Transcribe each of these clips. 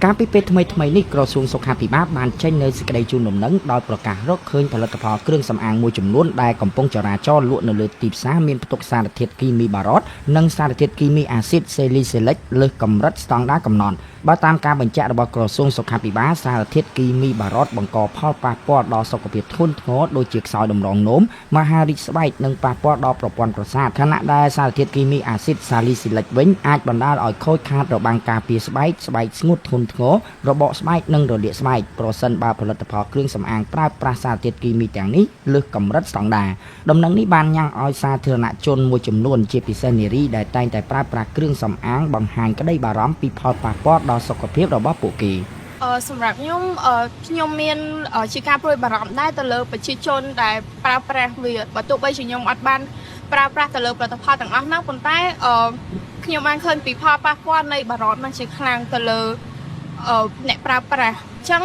កាលពីពេលថ្មីៗនេះក្រសួងសុខាភិបាលបានចេញនូវសេចក្តីជូនដំណឹងដោយប្រកាសរកឃើញផលិតផលគ្រឿងសម្អាងមួយចំនួនដែលកំពុងចរាចរលក់នៅលើទីផ្សារមានផ្ទុកសារធាតុគីមីបារតនិងសារធាតុគីមីអាស៊ីតសេលីសេលិកលើសកម្រិតស្តង់ដារកំណត់បើតាមការបញ្ជាក់របស់ក្រសួងសុខាភិបាលសារធាតុគីមីបារតបង្កផលប៉ះពាល់ដល់សុខភាពធ្ងន់ធ្ងរដូចជាខ្សោយតម្រងនោមមហារីកស្បែកនិងប៉ះពាល់ដល់ប្រព័ន្ធប្រសាទខណៈដែលសារធាតុគីមីអាស៊ីតសាលីស៊ីលិកវិញអាចបណ្ដាលឲ្យខូចខាតរបាំងការពារស្បែកស្បែកស្ងួតធ្ងន់ធ្ងររបកស្បែកនិងរលាកស្បែកប្រសិនបើផលិតផលគ្រឿងសម្អាងប្រើប្រាស់សារធាតុគីមីទាំងនេះលើសកម្រិតស្តង់ដារដំណឹងនេះបានញ៉ាំងឲ្យសាធារណជនមួយចំនួនជាពិសេសនារីដែលតែងតែប្រើប្រាស់គ្រឿងសម្អាងបង្ហាញក្តីបារម្ភពីផលប៉ះពាល់ដល់សុខភាពរបស់ពួកគេ សម្រាប់ខ្ញុំខ្ញុំមានជាការព្រួយបារម្ភដែរទៅលើប្រជាជនដែលប្រើប្រាស់វាបើទោះបីជាខ្ញុំអត់បានប្រើប្រាស់ទៅលើផលិតផលទាំងអស់ហ្នឹងប៉ុន្តែខ្ញុំបានឃើញពីផលប៉ះពាល់នៃបារតហ្នឹងជាខ្លាំងទៅលើអ្នកប្រើប្រាស់អញ្ចឹង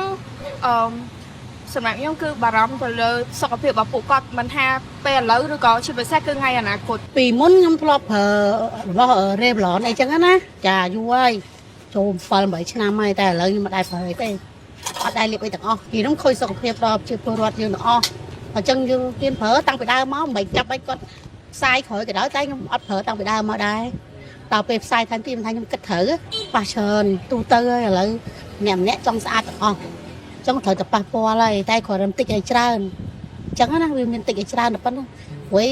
អឺសម្រាប់ខ្ញុំគឺបារម្ភទៅលើសុខភាពរបស់ពួកគាត់មិនថាពេលឥឡូវឬក៏ជាពិសេសគឺថ្ងៃអនាគត។ ពីមុនខ្ញុំធ្លាប់ប្រើរបស់ Revlon អីចឹងណាចាយូរហើយចូល7 8ឆ្នាំហើយតែឥឡូវខ្ញុំមិនដែលប្រើអីទេអត់ដែលលាបអីទាំងអស់ពីនោះខូចសុខភាពដល់ប្រជាពលរដ្ឋយើងទាំងអស់អញ្ចឹងយើងទៀនប្រើតាំងពីដើមមកមិនបាច់ចាប់អីគាត់ផ្សាយក្រោយក៏ដោយតែខ្ញុំអត់ប្រើតាំងពីដើមមកដែរដល់ពេលផ្សាយថែមទៀតមិនថាខ្ញុំគិតត្រូវប៉ះច្រើនទូទៅហើយឥឡូវម្នាក់ម្នាក់ចង់ស្អាតទាំងអស់ចង់ត្រូវតែប៉ះពាល់ហើយតែគ្រាន់តែតិចឲ្យច្រើនអញ្ចឹងណាវាមានតិចឲ្យច្រើនតែប៉ុណ្ណឹងព្រោះ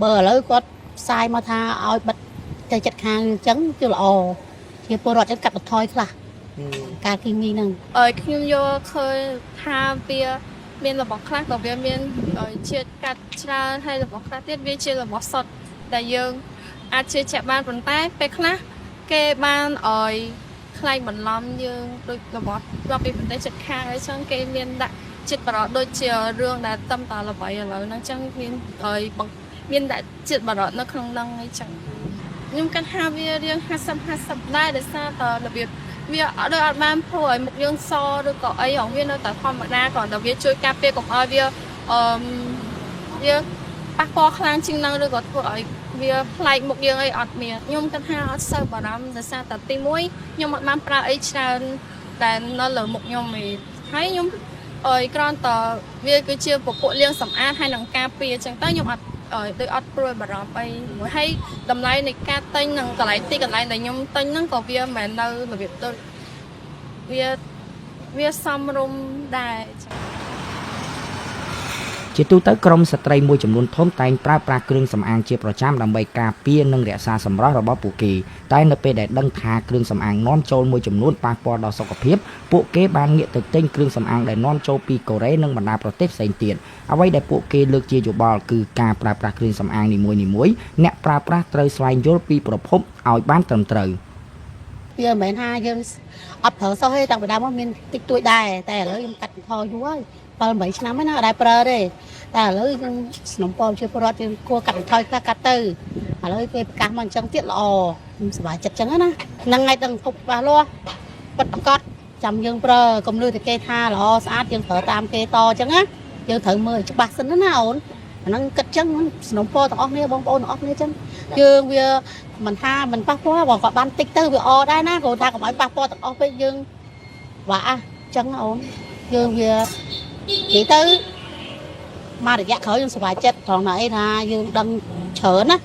បើឥឡូវគាត់ផ្សាយមកថាឲ្យបិទទៅចិត្តខាងអញ្ចឹងគឺល្អជាពលរដ្ឋចឹងកាត់បន្ថយខ្លះការគីមីហ្នឹង។ ខ្ញុំយកឃើញថាវាមានរបស់ខ្លះក៏វាមានជាតិកាត់ច្រើនហើយរបស់ខ្លះទៀតវាជារបស់សុទ្ធដែលយើងអាចជឿជាក់បានប៉ុន្តែពេលខ្លះគេបានឲ្យខ្លែងបន្លំយើងដូចរបស់របស់ពីប្រទេសជិតខាងអីចឹងគេមានដាក់ជាតិបារតដូចជារឿងដែលតំតាល្បីឥឡូវហ្នឹងចឹងមានឲ្យបង្មានដាក់ជាតិបារតនៅក្នុងហ្នឹងអីចឹងខ្ញុំគិតថាវារៀង50 50ដែរដោយសារតរបៀប វាអត់ដូចអត់បានធ្វើឲ្យមុខយើងសឬក៏អីហងវានៅតែធម្មតាគ្រាន់តែវាជួយការពារកុំឲ្យវាអឺមវាប៉ះពាល់ខ្លាំងជាងហ្នឹងឬក៏ធ្វើឲ្យវាប្លែកមុខយើងអីអត់មានខ្ញុំគិតថាអត់សូវបារម្ភដោយសារតែទីមួយខ្ញុំអត់បានប្រើអីច្រើនតែនៅលើមុខខ្ញុំឯងហើយខ្ញុំអើយគ្រាន់តែវាគឺជាពពួកលាងសម្អាតហើយនឹងការពារអញ្ចឹងទៅខ្ញុំអត់អើយដូចអត់ព្រួយបារម្ភអីមួយហើយតម្លៃនៃការទិញនិងកន្លែងទីកន្លែងដែលខ្ញុំទិញហ្នឹងក៏វាមិនមែននៅរបៀបដូច វាវាសមរម្យដែរចា៎ ជាទូទៅក្រុមស្ត្រីមួយចំនួនធំតែងប្រើប្រាស់គ្រឿងសម្អាងជាប្រចាំដើម្បីការពារនិងរក្សាសម្រស់របស់ពួកគេតែនៅពេលដែលដឹងថាគ្រឿងសម្អាងនាំចូលមួយចំនួនប៉ះពាល់ដល់សុខភាពពួកគេបានងាកទៅទិញគ្រឿងសម្អាងដែលនាំចូលពីកូរ៉េនិងបណ្ដាប្រទេសផ្សេងទៀតអ្វីដែលពួកគេលើកជាយោបល់គឺការប្រើប្រាស់គ្រឿងសម្អាងនីមួយៗអ្នកប្រើប្រាស់ត្រូវស្វែងយល់ពីប្រភពឲ្យបានត្រឹមត្រូវ។ វាមិនមែនថាយើងអត់ប្រើសោះទេតាំងពីដើមមកមានតិចតួចដែរតែឥឡូវខ្ញុំកាត់បន្ថយយូរហើយ7 8ឆ្នាំហើយណាអត់ដែលប្រើទេតែឥឡូវខ្ញុំសំណូមពរជាពលរដ្ឋយើងគួរកាត់បន្ថយខ្លះកាត់ទៅឥឡូវគេប្រកាសមកអញ្ចឹងទៀតល្អខ្ញុំសប្បាយចិត្តអញ្ចឹងណាហ្នឹងហើយដឹងភពច្បាស់លាស់ពិតប្រាកដចាំយើងប្រើកុំលឺតែគេថាល្អស្អាតយើងប្រើតាមគេតអញ្ចឹងណាយើងត្រូវមើលឲ្យច្បាស់សិនណាអូនអាហ្នឹងគិតអញ្ចឹងសំណូមពរទាំងអស់គ្នាបងប្អូនទាំងអស់គ្នាអញ្ចឹងយើងវា មិនថាមិនប៉ះពាល់បើគាត់បានតិចទៅវាអដែរណាគាត់ថាកុំឲ្យប៉ះពាល់ទាំងអស់ពេកយើងវ៉ាអញ្ចឹងអូនយើងវានិយាយទៅមករយៈក្រោយយើងសប្បាយចិត្តត្រង់ណាអីថាយើងដឹងច្រើនណា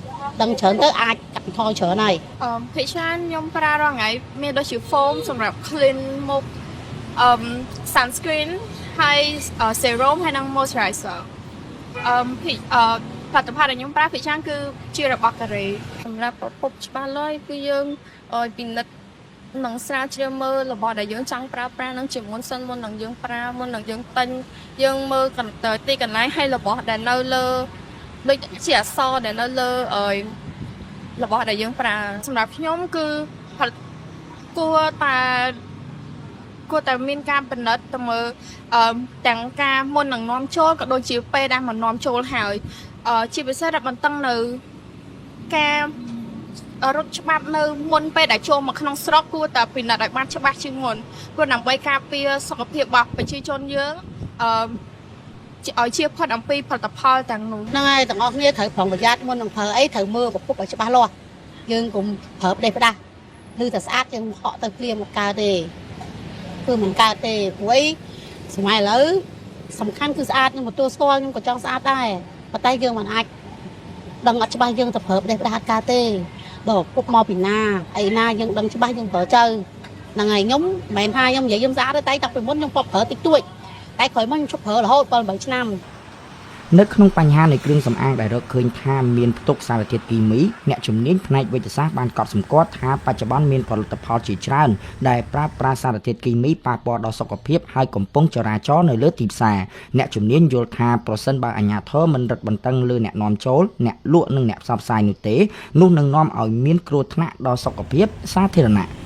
ដឹងច្រើនទៅអាចកាត់បន្ថយច្រើនហើយ។ ភាគច្រើនខ្ញុំប្រើរាល់ថ្ងៃមានដូចជា foam សម្រាប់ clean មុខsunscreen ហើយ serum ហើយនិង moisturizer អឺភាគអឺផលិតផលដែលខ្ញុំប្រើភាគច្រើនគឺជារបស់កូរ៉េ។ សម្រាប់ប្រភពច្បាស់លាស់គឺយើងឲ្យពិនិត្យនិងស្រាវជ្រាវមើលរបស់ដែលយើងចង់ប្រើប្រាស់នឹងជាមុនសិនមុននឹងយើងប្រើមុននឹងយើងទិញយើងមើលកន្ទៅទីកន្លែងហើយរបស់ដែលនៅលើដូចជាអក្សរដែលនៅលើអើយរបស់ដែលយើងប្រើ។ សម្រាប់ខ្ញុំគឺផលិតគួរតែគួរតែមានការពិនិត្យទៅមើលទាំងការមុននឹងនាំចូលក៏ដូចជាពេលដែលមកនាំចូលហើយជាពិសេសរឹតបន្តឹងនៅការរត់ច្បាប់នៅមុនពេលដែលចូលមកក្នុងស្រុកគួរតែពិនិត្យឲ្យបានច្បាស់ជាងមុនព្រោះដើម្បីការពារសុខភាពរបស់ប្រជាជនយើងឲ្យជៀសផុតអំពីផលិតផលទាំងនោះ។ ហ្នឹងហើយទាំងអស់គ្នាត្រូវប្រុងប្រយ័ត្នមុននឹងប្រើអីត្រូវមើលប្រភពឲ្យច្បាស់លាស់យើងកុំប្រើផ្ដេសផ្ដាស់ឬតែស្អាតយើងហក់ទៅភ្លាមមកកើតទេ។ គឺមិនកើតទេព្រោះអីសម័យឥឡូវសំខាន់គឺស្អាតខ្ញុំទទួលស្គាល់ខ្ញុំក៏ចង់ស្អាតដែរប៉ុន្តែយើងមិនអាចដឹងអត់ច្បាស់យើងទៅប្រើប្រទេសផ្ដាស់អត់កើតទេដល់ពុកមកពីណាអីណាយើងដឹងច្បាស់យើងប្រើទៅហ្នឹងហើយខ្ញុំមិនមែនថាខ្ញុំនិយាយខ្ញុំស្អាតទេតែតាំងពីមុនខ្ញុំពប់ប្រើតិចតួចតែក្រោយមកខ្ញុំឈប់ប្រើរហូត7 8ឆ្នាំ នៅក្នុងបញ្ហានៃគ្រឿងសម្អាងដែលរកឃើញថាមានផ្ទុកសារធាតុគីមីអ្នកជំនាញផ្នែកវិទ្យាសាស្ត្របានកត់សម្គាល់ថាបច្ចុប្បន្នមានផលិតផលជាច្រើនដែលប្រើប្រាស់សារធាតុគីមីប៉ះពាល់ដល់សុខភាពហើយកំពុងចរាចរណ៍នៅលើទីផ្សារអ្នកជំនាញយល់ថាប្រសិនបើអាជ្ញាធរមិនរឹតបន្តឹងលើអ្នកនាំចូលអ្នកលក់និងអ្នកផ្សព្វផ្សាយនោះទេនោះនឹងនាំឲ្យមានគ្រោះថ្នាក់ដល់សុខភាពសាធារណៈ។